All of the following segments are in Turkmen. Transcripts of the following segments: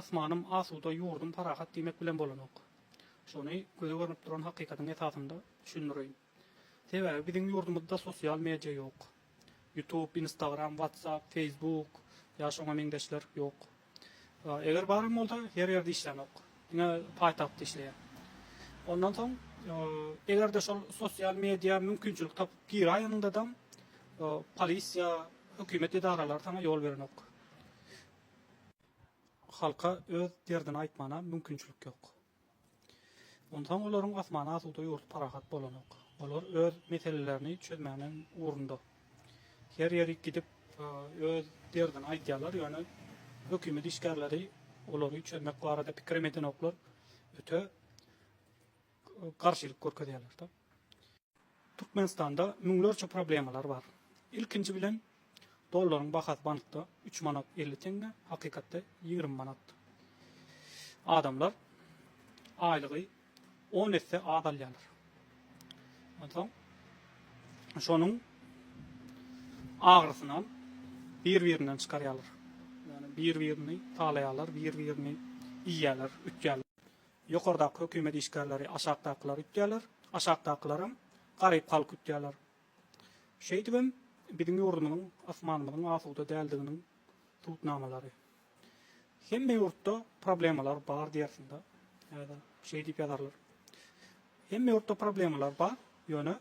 Asmanym asuda, ýurdum parahat diýmek bilen bolanok. Şony göze görnüp duran hakykatyň esasynda düşündireýin. Sebäbi biziň ýurdumyzda sosial media ýok. Youtube, Instagram, WhatsApp, Facebook ýa şoňa meňzeşler ýok. Eger baram bolsa her ýerde işlänok. Diňe paýtagtda işleýär. Ondan soň eger-de şol sosial media mümkinçilik tapyp giräýeniňdedem polisiýa, hökümet edaralary saňa ýol berenok. Halka öz derdini aýtmana mümkinçilik ýok. Onsoň olaryň asmany asuda ýurdy parahat bolanok. Olar öz meselelerini çözmäniň ugrunda. Her ýerik gidip öz derdini aýdýarlar, ýöne hökümet işgärleri olary çözmek barada pikirem edenoklar, öte garşylyk görkezýärler-de. Türkmenistanda müňlerçe problemalar bar. Ilkinji bilen dollaryň bahasy bankda 3 manat 50 teňňe, hakykatda 20 manat. Adamlar aýlygy 10 esse az alýarlar. Onsoň şonuň agyrysynam bir-birinden çykarýarlar. Ýagny bir-birini talaýarlar, bir-birini iýýärler, ütýärler. Ýokardaky hökümet işgärleri aşakdakylary ütýärler, aşakdakylaram garyp halky ütýärler. Şeýdibem biziň ýurdumyzyň, asmanymyzyň asuda däldiginiň subutnamalary. Hemme ýurtda problemalar bar diýersiň-de. Häzir şeý diýip ýazarlar. Hemme ýurtda problemalar bar, ýöne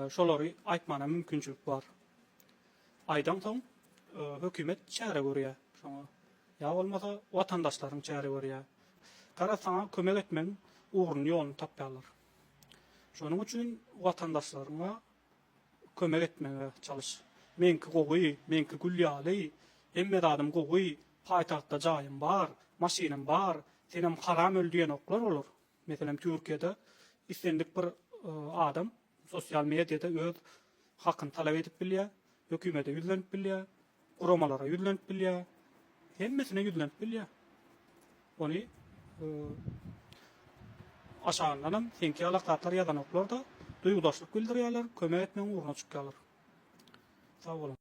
şolary aýtmana mümkinçilik bar. Aýdaňsoň hökümet çäre görýär şoňa. Ýa bolmasa watandaşlaryň çäre görýär. Garaz saňa kömek etmegiň ugruny ýoluny tapýarlar. Şonuň üçin watandaşlaryňa kömek etmege çalyş. Meňki gowy, meňki gül ýaly, hemme zadym gowy, paýtagtda jaýym bar, maşynym bar, senem haram öl diýenoklar olar. Meselem Türkiýede islendik bir adam sosial mediada öz hakyny talap edip bilýär, hökümete ýüzlenip bilýär, guramalara ýüzlenip bilýär, hemmesine ýüzlenip bilýär. Ony aşagyndanam seňki ýalak zatlar ýazanoklar-da, duýgudaşlyk bildirýärler, kömek etmegiň ugruna çykýarlar. Sag boluň.